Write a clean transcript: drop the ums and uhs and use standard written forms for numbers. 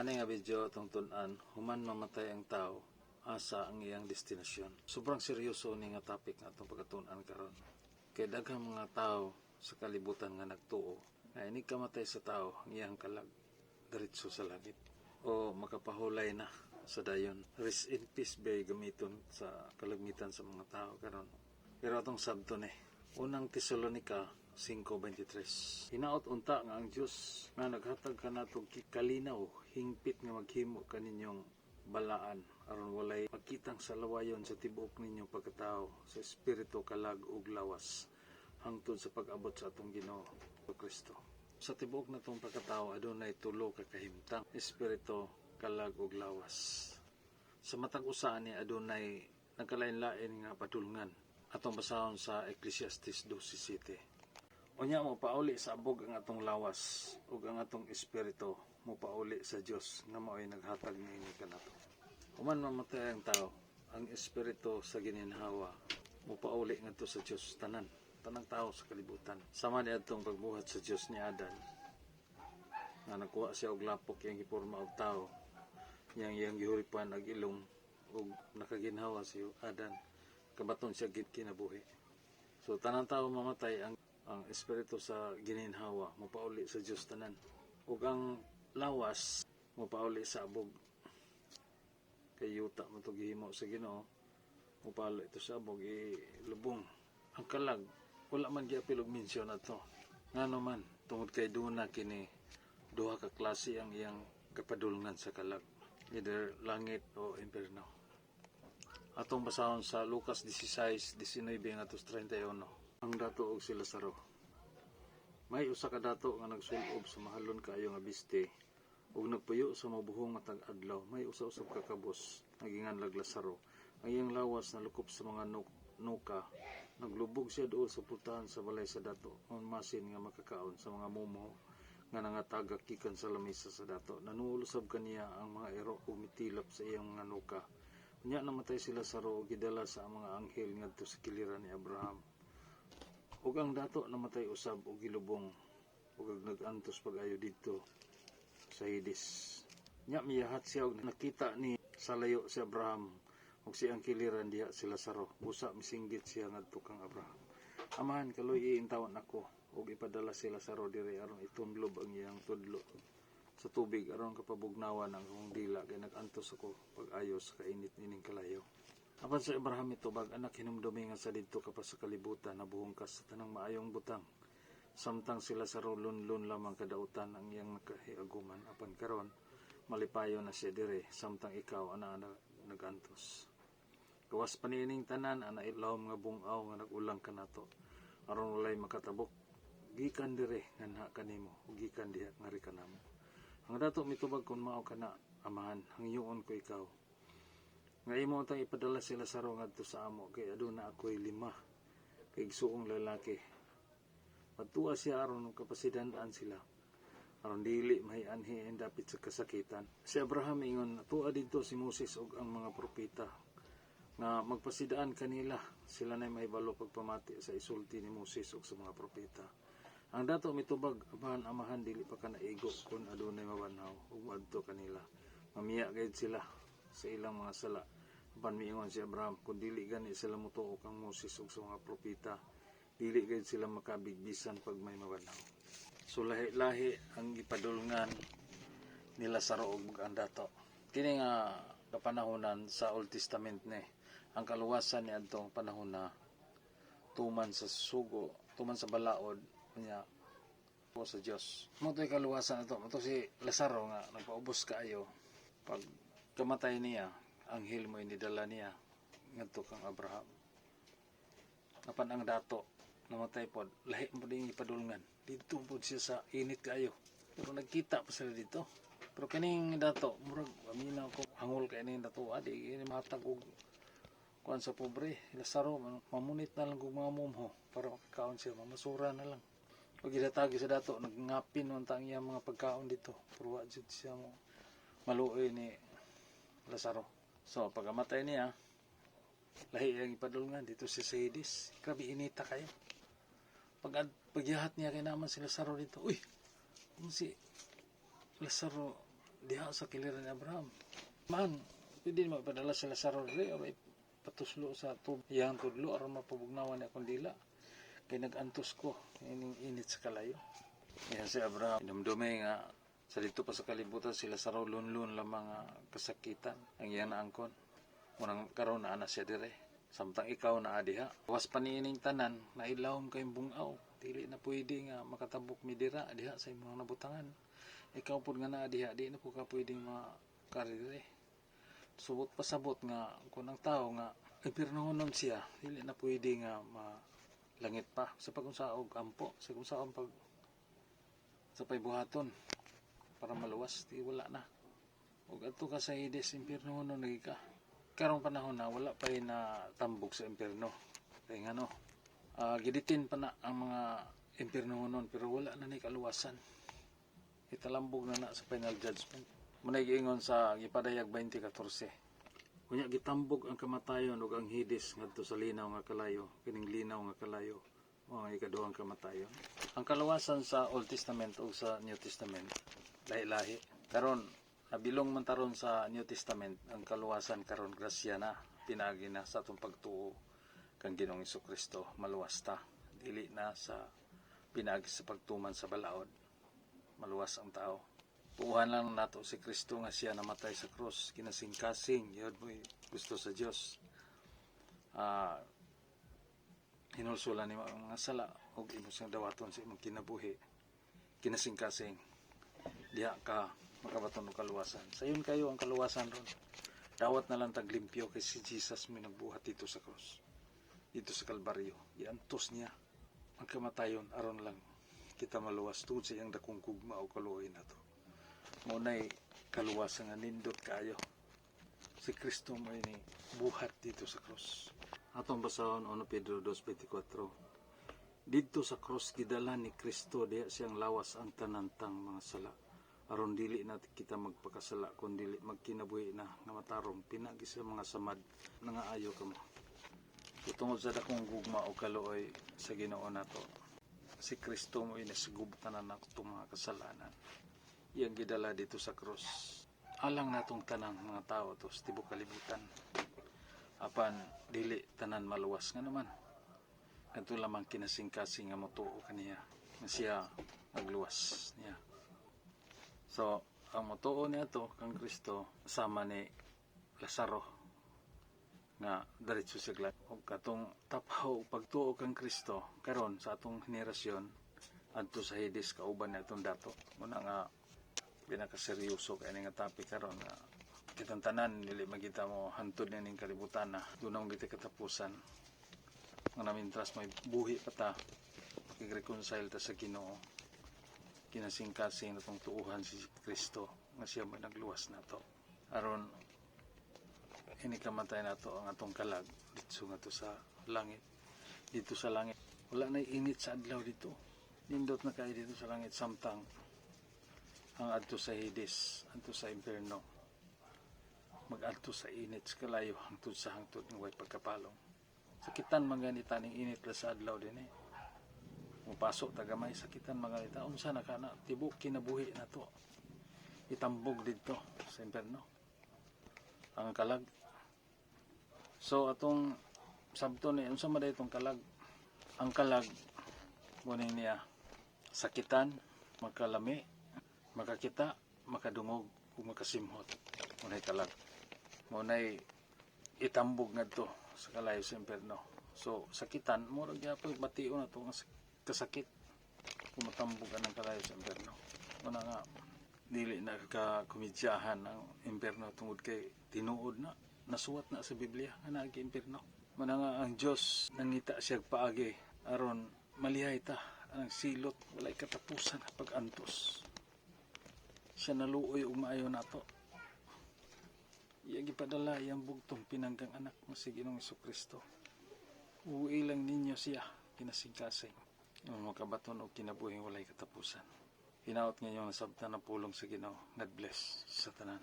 Ani nga video atong tun-an, human mamatay ang tao, asa ang iyang destinasyon? Sobrang seryoso ni nga topic nga atong pagkatun-an karon. Kay daghang mga tao sa kalibutan nga nagtuo nga inig kamatay sa tao, ang iyang kalag diretso sa langit o makapahulay na sa dayon. Rest in peace ba gamiton sa kalagmitan sa mga tao karon. Pero atong sabton ni Unang Tesalonika 5:23. Hinaot unta nga ang Dios nga naghatag kanato kalinaw hingpit nga maghimo kaninyong balaan aron walay makitang salawayon sa tibuok ninyong pagkatao, sa espiritu, kalag ug lawas, hangtod sa pag-abot sa atong Ginoo Kristo. Sa tibuok natong pagkatao adunay tulo ka kahimtang: espiritu, kalag ug lawas. Sa matag usa ani adunay nagkalain-lain nga padulngan. Atong basahon sa Ecclesiastes 12:7. Unya mo pauli sa abog ang atong lawas ug ang atong espiritu mo pauli sa Dios nga mao'y naghatag niini kanato. Human mamatay ang tao, ang espiritu sa gininhawa mo pauli ngadto sa Dios, tanan tanang tao sa kalibutan. Sama ni atong pagbuhat sa Dios ni Adan nga nakuha siya og lapok, iyang giporma og tao, iyang iyang gihuripan og ilong ug nakaginhawa si Adan, kabaton siya gid kinabuhi. So tanang tao mamatay, ang espiritu sa gininhawa mopauli sa Dios tanan ug ang lawas mopauli sa abog kay yuta mo to gihimo sa Ginoo, mopauli ito sa abog, ilubong. Ang kalag wala man giapil og mensyon ato. Ngano man? Tungod kay duna kini duha ka klase ang iyang kapadulngan sa kalag, either langit o impierno. Atong basahon sa Lucas 16:19 ngadto 31. Ang dato og si Lazaro. May usa ka dato nga nagsulob sa mahalon kaayo nga biste ug nagpuyo sa mabuhong matag adlaw. May usa usab ka kabos nga ginganlag Lazaro. Ang iyang lawas nalukop sa mga nuka. Naglubog siya duol sa pultahan sa balay sa dato. Masin nga makakaon sa mga mumho nga nangatagak gikan sa lamisa sa dato. Nanuol usab kaniya ang mga iro ug mitilap sa iyang mga nuka. Unya namatay si Lazaro ug gidala sa mga anghel ngadto sa kiliran ni Abraham. Ug ang dato namatay usab ug gilubong ug nag-antos pag-ayo didto sa Hades. Nya miyahat siya ug nakita ni sa layo si Abraham ug siyang kiliran diha si Lazaro. Busa misinggit siya ngadto kang Abraham, "Amahan, kaluy-i intawon ako ug ipadala si Lazaro diri aron itundlob ang iyang tudlo sa tubig aron kapabugnawan ang akong dila kay nag-antos ako pag-ayo sa kainit nining kalayo." Apan si Abraham mitubag, "Anak, hinumdumi nga sa didto ka pa sa kalibutan nabuhong ka sa tanang maayong butang, samtang si Lazaro lunlun lamang kadautan ang iyang nakahiaguman. Apan karon malipayon na siya dire, samtang ikaw anaa na nagantos. Gawas pa niining tanan, ana ilawom nga bung-aw nga nag-ulang kanato, aron walay makatabok gikan dire nganha kanimo ug gikan diha ngari kanamo." Ang dato mitubag, "Kung mao kana, amahan, hangyoon ko ikaw nga imo untang ipadala si Lazaro ngadto sa amo kay aduna ako'y lima kay igsuong lalaki. Padtua siya aron kapasidan-an sila aron dili mahianhi ang dapit sa kasakitan." Si Abraham ingon, "Tua didto si Moses ug ang mga propeta, nga magpasidaan kanila. Sila nay mahibalo pagpamati sa isulti ni Moses ug sa mga propeta." Ang dato mitubag, "Amahan, amahan, dili pa ka naigo kung adunay mabanhaw ug moadto kanila, mamiya gayud sila sa ilang mga sala." Apan miingon si Abraham, "Kung dili gani sila motuo kang Moses ug sa mga propeta, dili gayud sila makabig bisan pag may mabanhaw." So lahi-lahi ang gipadulngan ni Lazaro ug ang dato. Kini nga kapanahonan sa Old Testament ni ang kaluwasan ni adtong panahon na tuman sa sugo, tuman sa balaod niya po sa Dios. Mao to'y kaluwasan ato. Mao to si Lazaro nga nagpaubos kaayo. Pag kamatay niya, anghel mo inidala niya ngadto kang Abraham. Apan ang dato namatay pod, lahi mo din ipadulngan. Didto pod siya sa init kaayo. Pero nagkita pa sila didto. Pero kining dato, murag aminaw ko hangol kay ning dato, di ini matag og kuan sa pobre. Lazaro mamunit na lang og mga mumho para makakaon siya, mamasura na lang. Ug gidatagi sa dato, nagngapin man ta ang iyang mga pagkaon didto. Pero wa jud siya mo maluoy ni Lazaro. So pagkamatay niya, lahi ang ipadulngan didto siya sa Hades. Grabe inita kaayo. Pag pagyahat niya kay naman si Lazaro didto. Uy, kung si Lazaro Diha sa kiliran ni Abraham. Man, pwede mo ipadala si Lazaro diri or ipatuslo sa tub iyang tudlo aron mapabugnawan ni akong dila. Kay nag-antos ko ining init sa kalayo. Yan si Abraham. Inumdume nga sa dito pa sa kalibutan si Lazaro lunlun lang mga kasakitan ang iyang naangkon. Munang karon naa na siya dire. Samtang ikaw naa diha. Was pa niining tanan, nailawom kayong bungaw. Dili na pwede nga makatabok mi dira diha sa imong nabutangan. Ikaw pud nga naa diha, di na po ka pwedeng makari dire. Subot pasabot nga kung ang tao nga impirnohonon siya, dili na pwede nga malangit pa sa pag-unsaog ampo, sa kung pag sa paybuhaton para maluwas, di wala na. Ug adto ka sa Hades, impirnohonon lagi ka. Karong panahon na wala pa na tambog sa impierno. Kay ngano, gidetain pa na ang mga impirnohonon pero wala na ni kaluwasan. Italambog na na sa final judgment. Munay giingon sa gipadayag 20:14. Unya gitambog ang kamatayon ug ang Hades ngadto sa linaw nga kalayo, kining linaw nga kalayo mao ang ikaduhang kamatayon. Ang kaluwasan sa Old Testament ug sa New Testament lahi-lahi. Karon nabilong man taron sa New Testament ang kaluwasan. Karon grasya na, pinaagi na sa atong pagtuo kang Ginoong Kristo, maluwas ta. Dili na sa pinaagi sa pagtuman sa balaod. Maluwas ang tao. Tuuhan lang nato si Kristo nga siya namatay sa krus, kinasingkasing, yun mo'y gusto sa Dios. Hinulsulan nimo ang mga sala ug imo siyang dawaton sa imong kinabuhi. Kinasingkasing. Diha ka makabaton og kaluwasan. Sayon kayo ang kaluwasan ron. Dawat na lang taglimpyo kay si Jesus may nagbuhat dito sa krus. Dito sa Kalbaryo. Giantos niya ang kamatayon aron lang kita maluwas tungod sa iyang dakong gugma o kaluoy nato. Mao nay kaluwasan nga nindot kaayo. Si Kristo mo ini buhat dito sa krus. Atong basahon 1 Pedro 2:24. Didto sa krus gidala ni Kristo diha siyang lawas ang tanan tang mga sala aron dili na kita magpakasala kun dili magkinabuhi na nga matarong pinaagi sa mga samad. Nangaayo kamo. So, tungod sa dakong gugma o kaluoy sa Ginoo nato, si Kristo mo inasugub tanan natong mga kasalanan. Iyang gidala dito sa krus alang natong tanang mga tao to sa tibok kalibutan. Apan dili tanan maluwas nga naman kadto lamang kinasingkasing nga motuo kaniya nga siya magluwas niya. So ang motuo niya to kang Kristo sama ni Lazaro nga diretso sa langit. Ug katong tapaw pagtuo kang Kristo karon sa atong henerasyon, adto sa Hades kauban ni atong dato. Muna nga pinakaseryoso kay nga topic karon nga kitang tanan dili magita mo hantod na ning kalibutan na doon ang kita katapusan nga namintras may buhi pa ta, makig-reconcile ta sa Ginoo, kinasingkasing natong tuuhan si Kristo nga siya may nagluwas nato aron ini kamatay nato ang atong kalag dito nga to sa langit. Dito sa langit wala na init sa adlaw dito, nindot na kayo dito sa langit, samtang ang adto sa Hades, adto sa impierno, mag-adto sa init sa kalayo hangtod sa hangtod ng way pagkapalong. Sakitan man ganita ning init la sa adlaw din eh. Mupasok ta gamay, sakitan man ganita. Unsa na kana tibok kinabuhi na to itambog didto sa impierno ang kalag. So atong sabto ni unsa man itong kalag? Ang kalag muning niya: sakitan, makalami, makakita, makadungog ug makasimhot. Munay kalag, munay itambog ngadto sa kalayo sa impierno. So sakitan, murag gyapon bation na to nga kasakit kung matambog ka ng kalayo sa impierno. Muna nga dili na ka komedyahan ang impierno tungod kay tinuod na nasuwat na sa Biblia nga naa gyud impierno. Muna nga ang Dios nangita siya paagi aron malihay ta ang silot, walay katapusan ang pag-antos. Siya naluoy ug maayo nato. Iya gipadala iyang bugtong pinanggang anak nga si Ginoong Kristo. Uwi lang ninyo siya kinasingkasing ang makabaton og kinabuhing walay katapusan. Hinaot ngayon nasabtan ang pulong sa Ginoo. God bless sa tanan.